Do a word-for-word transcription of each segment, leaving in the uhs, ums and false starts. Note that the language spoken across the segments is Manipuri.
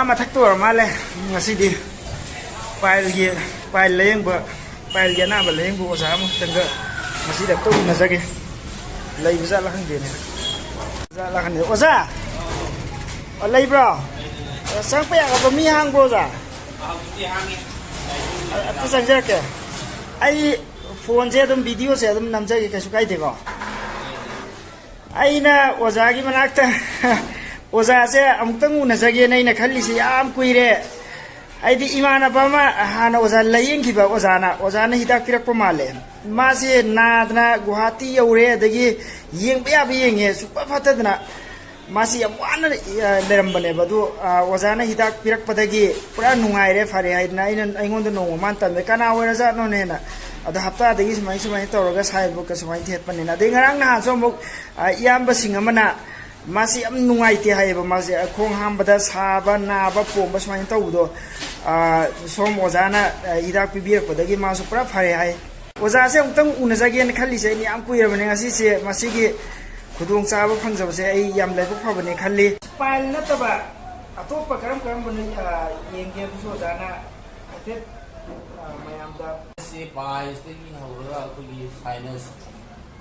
ꯃꯊꯛꯇ ꯑꯣꯏꯔ ꯃꯥꯜꯂꯦ ꯉꯁꯤꯗꯤ꯫ ꯄꯥꯏꯜꯒꯤ, ꯄꯥꯏꯜ ꯂꯥꯌꯦꯡꯕ, ꯄꯥꯏꯜꯒꯤ ꯑꯅꯥꯕ ꯂꯥꯌꯦꯡꯕ ꯑꯣꯖꯥ ꯑꯃꯈꯛꯇꯪꯒ ꯉꯁꯤꯗꯤ ꯑꯝꯇ ꯎꯅꯖꯒꯦ꯫ ꯂꯩꯕ ꯖꯥꯠꯂꯥ ꯈꯪꯗꯦꯅꯦ꯫ ꯖꯥꯠꯂꯥ ꯈꯪꯗꯦ꯫ ꯑꯣꯖꯥ! ꯑꯣ, ꯂꯩꯕ꯭ꯔꯣ? ꯑꯣ, ꯆꯪꯉꯛꯄ ꯌꯥꯒꯗ꯭ꯔꯣ? ꯃꯤ ꯍꯥꯡꯕ꯭ꯔꯣ, ꯑꯣꯖꯥ? ꯑ, ꯑꯝꯇ ꯆꯪꯖꯔꯛꯀꯦ꯫ ꯑꯩ ꯐꯣꯟꯁꯦ ꯑꯗꯨꯝ, ꯚꯤꯗꯤꯑꯣꯁꯦ ꯑꯗꯨꯝ ꯅꯝꯖꯒꯦ, ꯀꯩꯁꯨ ꯀꯥꯏꯗꯦꯀꯣ? ꯑꯩꯅ ꯑꯣꯖꯥꯒꯤ ꯃꯅꯥꯛꯇ ꯑꯣꯖꯥꯁꯦ ꯑꯃꯨꯛꯇꯪ ꯎꯅꯖꯒꯦꯅ ꯑꯩꯅ ꯈꯜꯂꯤꯁꯦ ꯌꯥꯝ ꯀꯨꯏꯔꯦ꯫ ꯑꯩꯗꯤ ꯏꯃꯥꯟꯅꯕ ꯑꯃ ꯍꯥꯟꯅ ꯑꯣꯖꯥ ꯂꯥꯌꯦꯡꯈꯤꯕ ꯑꯣꯖꯥꯅ, ꯑꯣꯖꯥꯅ ꯍꯤꯗꯥꯛ ꯄꯤꯔꯛꯄ ꯃꯥꯜꯂꯦ꯫ ꯃꯥꯁꯦ ꯅꯥꯗꯅ ꯒꯨꯋꯥꯍꯥꯇꯤ ꯌꯧꯔꯦ, ꯑꯗꯒꯤ ꯌꯦꯡꯕ ꯌꯥꯕ ꯌꯦꯡꯉꯦ, ꯁꯨꯡꯐ ꯐꯠꯇꯗꯅ꯫ ꯃꯥꯁꯤ ꯌꯥꯝ ꯋꯥꯅ, ꯑ, ꯂꯩꯔꯝꯕꯅꯦꯕ꯫ ꯑꯗꯨ, ꯑ, ꯑꯣꯖꯥꯅ ꯍꯤꯗꯥꯛ ꯄꯤꯔꯛꯄꯗꯒꯤ ꯄꯨꯔꯥ ꯅꯨꯡꯉꯥꯏꯔꯦ, ꯐꯔꯦ ꯍꯥꯏꯗꯅ ꯑꯩꯅ, ꯑꯩꯉꯣꯟꯗ ꯅꯣꯡꯃ ꯃꯥꯅ ꯇꯝꯃꯦ, "ꯀꯅꯥ ꯑꯣꯏꯔꯖꯥꯠꯅꯣꯅꯦꯅ?" ꯑꯗꯣ ꯍꯞꯇꯥꯗꯒꯤ ꯁꯨꯃꯥꯏ, ꯁꯨꯃꯥꯏꯅ ꯇꯧꯔꯒ ꯁꯥꯏꯕꯣꯛꯀ ꯁꯨꯃꯥꯏꯅ ꯊꯦꯠꯄꯅꯤꯅ꯫ ꯑꯗꯩ ꯉꯔꯥꯡ ꯅꯍꯥꯟꯁꯨ ꯑꯃꯨꯛ, ꯑ, ꯏꯌꯥꯝꯕꯁꯤꯡ ꯑꯃꯅ ꯃꯥꯁꯤ ꯌꯥꯝ ꯅꯨꯡꯉꯥꯏꯇꯦ ꯍꯥꯏꯌꯦꯕ, ꯃꯥꯁꯦ ꯈꯣꯡ ꯍꯥꯝꯕꯗ ꯁꯥꯕ, ꯅꯥꯕ, ꯄꯣꯝꯕ ꯁꯨꯃꯥꯏꯅ ꯇꯧꯕꯗꯣ, ꯑ, ꯁꯣꯝ ꯑꯣꯖꯥꯅ, ꯑ, ꯍꯤꯗꯥꯛ ꯄꯤꯕꯤꯔꯛꯄꯗꯒꯤ ꯃꯥꯁꯨ ꯄꯨꯔꯥ ꯐꯔꯦ ꯍꯥꯏ꯫ ꯑꯣꯖꯥꯁꯦ ꯑꯃꯨꯛꯇꯪ ꯎꯅꯖꯒꯦꯅ ꯈꯜꯂꯤꯁꯦ ꯑꯩꯅ ꯌꯥꯝ ꯀꯨꯏꯔꯕꯅꯦ꯫ ꯉꯁꯤꯁꯦ ꯃꯁꯤꯒꯤ ꯈꯨꯗꯣꯡꯆꯥꯕ ꯐꯪꯖꯕꯁꯦ ꯑꯩ ꯌꯥꯝ ꯂꯥꯏꯕꯛ ꯐꯕꯅꯦ ꯈꯜꯂꯤ꯫ ꯄꯥꯏꯜ ꯅꯠꯇꯕ ꯑꯇꯣꯞꯄ ꯀꯔꯝ ꯀꯔꯝꯕꯅ, ꯑ, ꯌꯦꯡꯒꯦ ꯍꯥꯏꯕꯁꯨ ꯑꯣꯖꯥꯅ ꯍꯥꯏꯐꯦꯠ, ꯑ, ꯃꯌꯥꯝꯗ꯫ ꯁꯤ ꯄꯥꯏꯜꯁꯇꯒꯤ ꯍꯧꯔꯒ ꯑꯩꯈꯣꯏꯒꯤ ꯁꯥꯏꯅꯁ,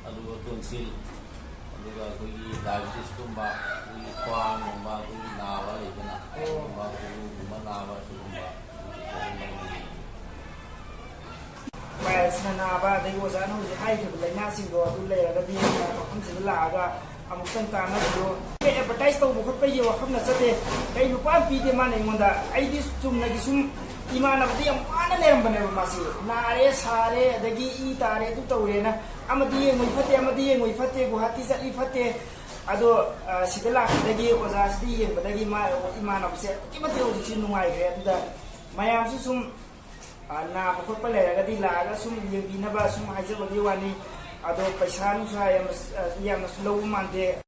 ꯑꯗꯨꯒ ꯇꯣꯟꯁꯤꯜ, ꯑꯗꯨꯒ ꯑꯩꯈꯣꯏꯒꯤ ꯗꯥꯏꯕꯤꯇꯤꯁꯀꯨꯝꯕ, ꯑꯩꯈꯣꯏꯒꯤ ꯈ꯭ꯋꯥꯡꯒꯨꯝꯕ, ꯑꯩꯈꯣꯏꯒꯤ ꯅꯥꯕ ꯂꯩꯗꯅ, ꯑꯗꯨꯒꯨꯝꯕ, ꯈꯨꯔꯨꯒꯨꯝꯕ ꯅꯥꯕ, ꯁꯤꯒꯨꯝꯕ, ꯁꯤꯒꯨꯝꯕ ꯂꯩ꯫ ꯄꯥꯏꯜꯁꯅ ꯅꯥꯕ, ꯑꯗꯒꯤ ꯑꯣꯖꯥꯅ ꯍꯧꯖꯤꯛ ꯍꯥꯏꯈꯤꯕ ꯂꯥꯏꯅꯥꯁꯤꯡꯗꯣ, ꯑꯗꯨ ꯂꯩꯔꯒꯗꯤ ꯃꯐꯝꯁꯤꯗ ꯂꯥꯛꯑꯒ ꯑꯃꯨꯛꯇꯪ ꯇꯥꯟꯅꯕꯤꯌꯨ꯫ ꯑꯦꯗꯚꯔꯇꯥꯏꯁ ꯇꯧꯕ ꯈꯣꯠꯄꯒꯤ ꯋꯥꯐꯝ ꯅꯠꯆꯗꯦ꯫ ꯀꯩ ꯂꯨꯄꯥ ꯑꯃ ꯄꯤꯗꯦ ꯃꯥꯅ ꯑꯩꯉꯣꯟꯗ꯫ ꯑꯩꯗꯤ ꯆꯨꯝꯅꯒꯤ ꯁꯨꯝ ꯏꯃꯥꯟꯅꯕꯗꯤ ꯌꯥꯝ ꯋꯥꯅ ꯂꯩꯔꯝꯕꯅꯦꯕ ꯃꯥꯁꯤ꯫ ꯅꯥꯔꯦ, ꯁꯥꯔꯦ, ꯑꯗꯒꯤ ꯏ ꯇꯥꯔꯦ, ꯑꯗꯨ ꯇꯧꯔꯦꯅ꯫ ꯑꯃꯗꯤ ꯌꯦꯡꯉꯨꯏ ꯐꯠꯇꯦ, ꯑꯃꯗꯤ ꯌꯦꯡꯉꯨꯏ ꯐꯠꯇꯦ, ꯒꯨꯍꯥꯇꯤ ꯆꯠꯂꯤ ꯐꯠꯇꯦ꯫ ꯑꯗꯣ, ꯑ, ꯁꯤꯗ ꯂꯥꯛꯄꯗꯒꯤ, ꯑꯣꯖꯥꯁꯤꯗ ꯌꯦꯡꯕꯗꯒꯤ ꯃꯥ ꯏꯃꯥꯟꯅꯕꯁꯦ ꯑꯗꯨꯛꯀꯤ ꯃꯇꯤꯛ ꯍꯧꯖꯤꯛꯁꯤ ꯅꯨꯡꯉꯥꯏꯈ꯭ꯔꯦ꯫ ꯑꯗꯨꯗ ꯃꯌꯥꯝꯁꯨ ꯁꯨꯝ, ꯑ, ꯅꯥꯕ ꯈꯣꯠꯄ ꯂꯩꯔꯒꯗꯤ ꯂꯥꯛꯑꯒ ꯁꯨꯝ ꯌꯦꯡꯕꯤꯅꯕ ꯁꯨꯝ ꯍꯥꯏꯖꯕꯒꯤ ꯋꯥꯅꯤ꯫ ꯑꯗꯣ ꯄꯩꯁꯥ ꯅꯨꯡꯁꯥ ꯌꯥꯝꯅ, ꯑ, ꯌꯥꯝꯅꯁꯨ ꯂꯧꯕ ꯃꯥꯟꯗꯦ꯫